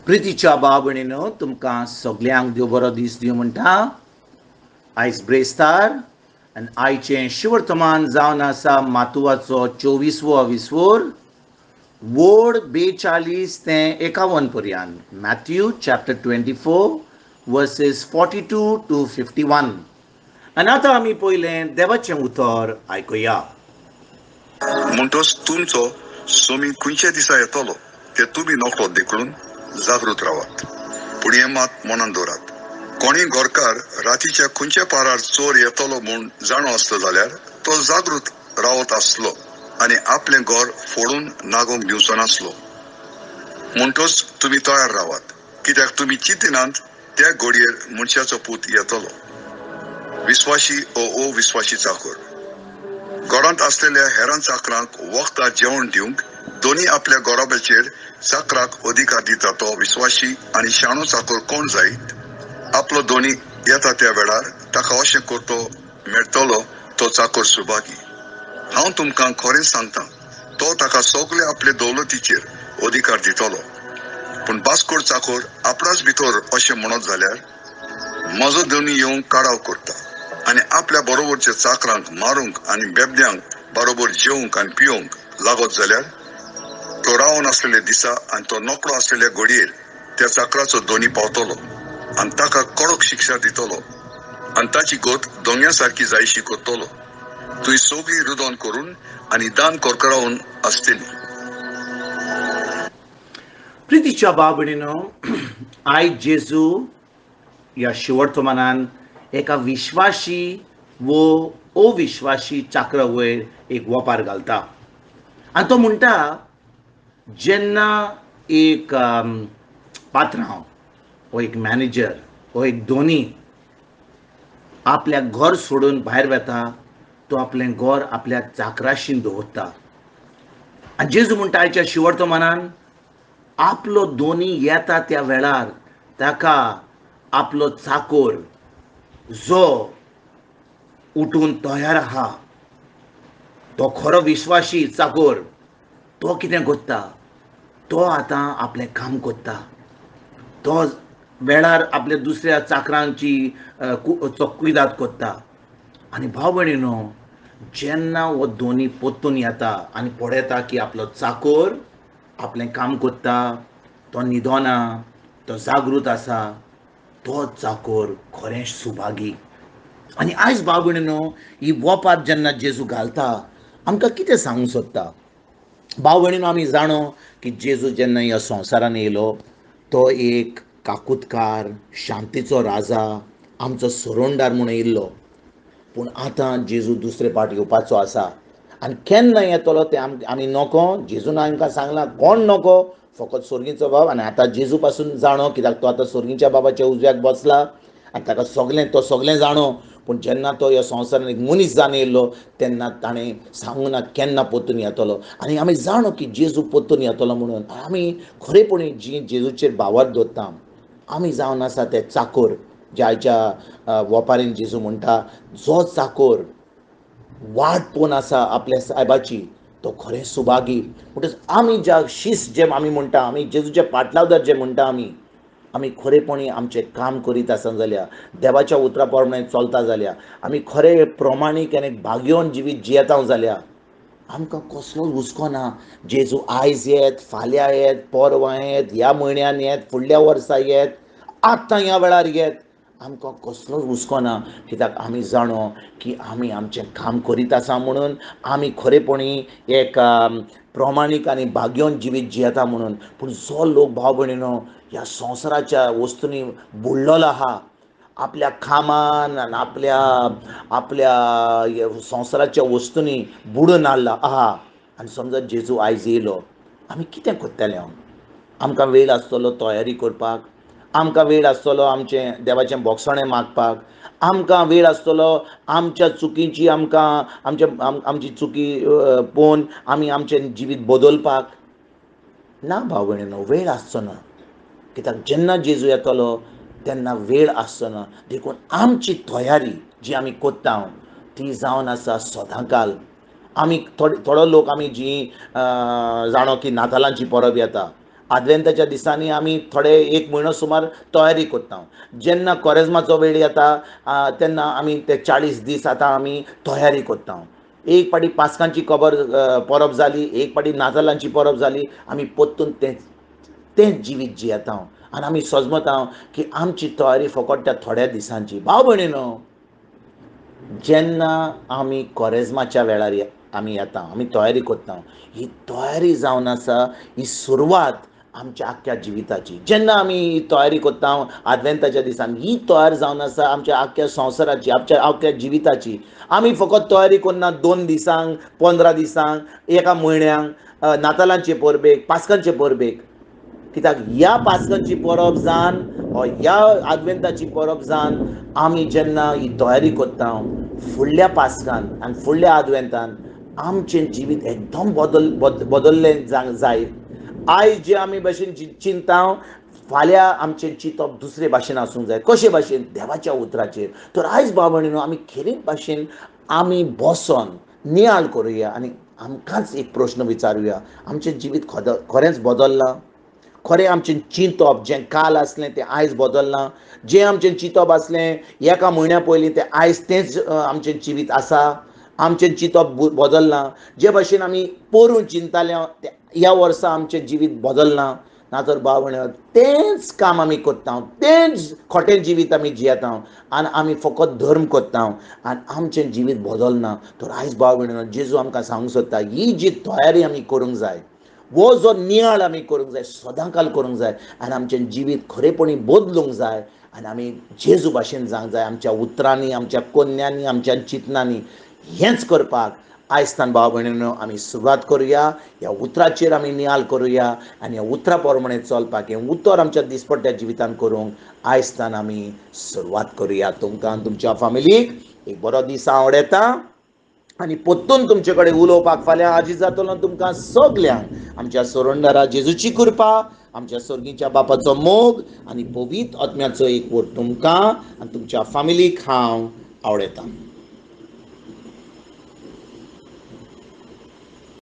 प्रितीच्या भाव भयणीनो, तुमकां सगल्यांक देव बरो दीस दिवं म्हणटा. आयज ब्रेस्तार आनी आयचें शिवर्तमान जावन आसा मातुवाचो 24वो विस्वोर वोड 42 ते 51 पर्यंत. Matthew chapter 24 verses 42 to 51. आनी आतां आमी पयलें देवाचें उतर आयकुया. म्हणटच तुमचो सोमी खंयच्या दिसा येतलो ते तुमी नकळो देखून जागृत रावात. पूण हें मात मनान दवरात, कोणी घरकार रातीच्या खंयच्या पारार चोर येतलो म्हूण जाणो आसलो जाल्यार तो जागृत रावत आसलो आनी आपलें घर फोडून नागोवंक दिवचो नासलो. म्हणटच तुमी तयार रावात, कित्याक तुमी चिंतिनात त्या घडयेर मनशाचो पूत येतलो. विस्वाशी ओ अविस्वाशी चाकर. घरांत आसलेल्या हेरां चाकरांक वखदां जेवण दिवंक दोनी आपल्या गोराब्याचेर चाकराक अधिकार दिता तो विस्वाशी आनी शाणो चाकर कोण जायत? आपलो दोनी येता त्या वेळार ताका अशें करतो मेळटलो तो चाकर सुभागी. हांव तुमकां खरें सांगता, तो ताका सगळे आपले दौलतीचेर अधिकार दितलो. पूण बास्कोर चाकर आपणाच भितर अशें म्हणत जाल्यार म्हजो दोनी येवंक काडाव करता आनी आपल्या बरोबरच्या चाकरांक मारूंक आनी बेबद्यांक बरोबर जेवंक आनी पिवंक लागत जाल्यार तो रावन आसलेल्या दिसा आनी तो नकळो आसलेल्या घडयेर त्या चाकराचो दोनी पावतलो आनी ताका कडक शिक्षा दितलो आनी ताची गत दोंग्या सारकी जायशी करतलो. तुवें सगळी रुदन करून आनी दान करकरावन आसतली. प्रितीच्या भाव भयणीनो, आयज जेजू ह्या शिवर्तमानान एका विश्वाशी वो अविश्वाशी चाकरा वयर एक वपार घालता आनी तो म्हणटा, जेन्ना एक पात्रांव वो एक मॅनेजर वो एक धोनी आपल्या घर सोडून भायर वता, तो आपलें घर आपल्या चाकराशीन दवरता. आनी जेजू म्हणटा आयच्या शिवर्तमानान आपलो धोनी येता त्या वेळार ताका आपलो चाकोर जो उठून तयार आहा, तो खरो विश्वाशी चाकोर, तो कितें करता, तो आतां आपलें काम करता. तो वेळार आपल्या दुसऱ्या चाकरांची चोकुयदाद करता. आनी भाव भयणीनो, जेन्ना हो दोनी परतून येता आनी पळयता की आपलो चाकोर आपलें काम करता, तो न्हिदोना, तो जागृत आसा, तो चाकोर खरेंच सुभागी. आनी आयज भाव भयणीनो, ही वपार जेन्ना जेजू घालता आमकां कितें सांगूंक सोदता? भाव भयणीनो, आमी जाणो की जेजू जेन्ना ह्या संवसारान येयलो तो एक काकुतकार, शांतीचो राजा, आमचो सोरोंडार म्हूण येयल्लो. पूण आतां जेजू दुसरे पाट येवपाचो आसा आनी केन्ना येतलो तें आमी नको. जेजून आमकां सांगलां कोण नको, फकत सोर्गीचो बाब. आनी आतां जेजू पासून जाणो, कित्याक तो आतां सोर्गीच्या बाबाच्या उजव्याक बसला आनी ताका सगलें, तो सगलें जाणो. पूण जेन्ना तो ह्या संवसारान एक मनीस जावन येयल्लो तेन्ना ताणें सांगूं ना केन्ना परतून येतलो. आनी आमी जाणो की जेजू परतून येतलो म्हणून आमी खरेपणी जी जेजूचेर भावार्थ दवरता, आमी जावन आसा ते चाकोर जे आयच्या वपारीन जेजू म्हणटा, जो चाकोर वाट पळोवन आसा आपल्या सायबाची, तो खरें सुभागी. म्हणटच आमी ज्या शीस जे आमी म्हणटा, आमी जेजूचे पाटलावदार जे म्हणटा, आमी खरेपणी आमचें काम करीत आसना जाल्यार, देवाच्या उतरा प्रमाणे चलता जाल्यार, आमी खरें प्रमाणीक आनी भाग्योवन जिवीत जियेता जाल्यार आमकां कसलोच हुस्को ना. जेजू आयज येत, फाल्यां येत, परवां येत, ह्या म्हयन्यान येत, फुडल्या वर्सा येत, आतां ह्या वेळार येत, आमकां कसलोच हुस्को ना. कित्याक आमी जाणो की आमी आमचें काम करीत आसा म्हणून आमी खरेपणी एक प्रमाणीक आनी भाग्योवन जिवीत जियेता म्हणून. पूण जो लोक भाव भयणीनो ह्या संवसाराच्या वस्तूंनी बुडलेलो आहा, आपल्या कामान आनी आपल्या आपल्या संवसाराच्या वस्तूंनी बुडून आसला आहा, आनी समजा जेजू आयज येयलो, आमी कितें करतले? आमकां वेळ आसतलो तयारी करपाक, आमकां वेळ आसतलो आमचें देवाचें बोगसणें मागपाक, आमकां वेळ आसतलो आमच्या चुकीची, आमकां आमच्या आमची चुकी पळोवन आमी आमचें जिवीत बदलपाक ना. भाव भयणीनो, वेळ आसचो ना, कित्याक जेन्ना जेजू येतलो तेन्ना वेळ आसचो ना. देखून आमची तयारी जी आमी करता ती जावन आसा सदांकाल. आमी थोडो लोक आमी जी जाणो की नातालांची परब येता, आदवेंताच्या दिसांनी आमी थोडे एक म्हयनो सुमार तयारी करता. जेन्ना कोरेज्माचो वेळ येता तेन्ना आमी ते 40 दीस आतां आमी तयारी करता. एक पाटी पास्कांची खबर परब जाली, एक पाटी नातालांची परब जाली, आमी परतून तें जिवीत जियेता आनी आमी सजमता की आमची तयारी फकत त्या थोड्या दिसांची. भाव भयणीनो, जेन्ना आमी कोरेज्माच्या वेळार आमी येता, आमी तयारी करता, ही तयारी जावन आसा ही सुरवात आमच्या आख्ख्या जिविताची. जेन्ना आमी ही तयारी करता आदवेंताच्या दिसान, ही तयार जावन आसा आमच्या आख्ख्या संवसाराची, आमच्या आख्ख्या जिविताची. आमी फकत तयारी करना 2 दिसांक, 15 दिसांक, एका म्हयन्यांक, नातालांचे परबेक, पास्कांचे परबेक. कित्याक ह्या पास्कांची परब जावन ह्या आदवेंताची परब जावन आमी जेन्ना ही तयारी करता फुडल्या पास्कान आनी फुडल्या आदवेंतान आमचें जिवीत एकदम बदल्लें जाय. आयज जे आमी भाशेन चिंता, फाल्यां आमचें चिंतप दुसरे भाशेन आसूंक जाय. कशे भाशेन? देवाच्या उतराचेर. तर आयज भाव भयणीनो, आमी खेरीत भाशेन आमी बसोन नियाळ करुया आनी आमकांच एक प्रश्न विचारुया, आमचें जिवीत खरेंच बदल्लां? खरें आमचें चिंतप जें काल आसलें तें आयज बदल्लां? जें आमचें चिंतप आसलें एका म्हयन्या पयलीं तें आयज तेंच आमचें जिवीत आसा? आमचें चिंतप बदल्लां? जे भाशेन आमी पोरूं चिंताले ह्या वर्सा आमचें जिवीत बदल्लां? ना तर भाव भयणीनो, तेंच काम आमी करता, तेंच खोटें जिवीत आमी जियेता आनी आमी फकत धर्म करता आनी आमचें जिवीत बदलना. तर आयज भाव भयणीनो, जेजू आमकां सांगूंक सोदता, ही जी तयारी आमी करूंक जाय, वो जो नियाळ आमी करूंक जाय, सदांकाल करूंक जाय आनी आमचें जिवीत खरेपणी बदलूंक जाय आनी आमी जेजू भाशेन जावंक जाय आमच्या उतरांनी, आमच्या कोन्यांनी, आमच्या चिंतनांनी. हेंच करपाक आयज भाव भयणीनो आमी सुरवात करुया. ह्या उतराचेर आमी नियाळ करुया आनी ह्या उतरा प्रमाणे चलपाक, हें उतर आमच्या दिसपट्ट्या जिवितान करूंक आयज आमी सुरवात करुया. तुमकां आनी तुमच्या फामिलीक एक बरो दीस आवडटा आनी परतून तुमचे कडेन उलोवपाक फाल्यां आजी जातलो. तुमकां सगल्यांक आमच्या सोरंडरा जेजूची कृपा, आमच्या स्वर्गीच्या बापाचो मोग आनी पवित्र आत्म्याचो एकवट तुमकां आनी तुमच्या फामिलीक हांव आवडटा.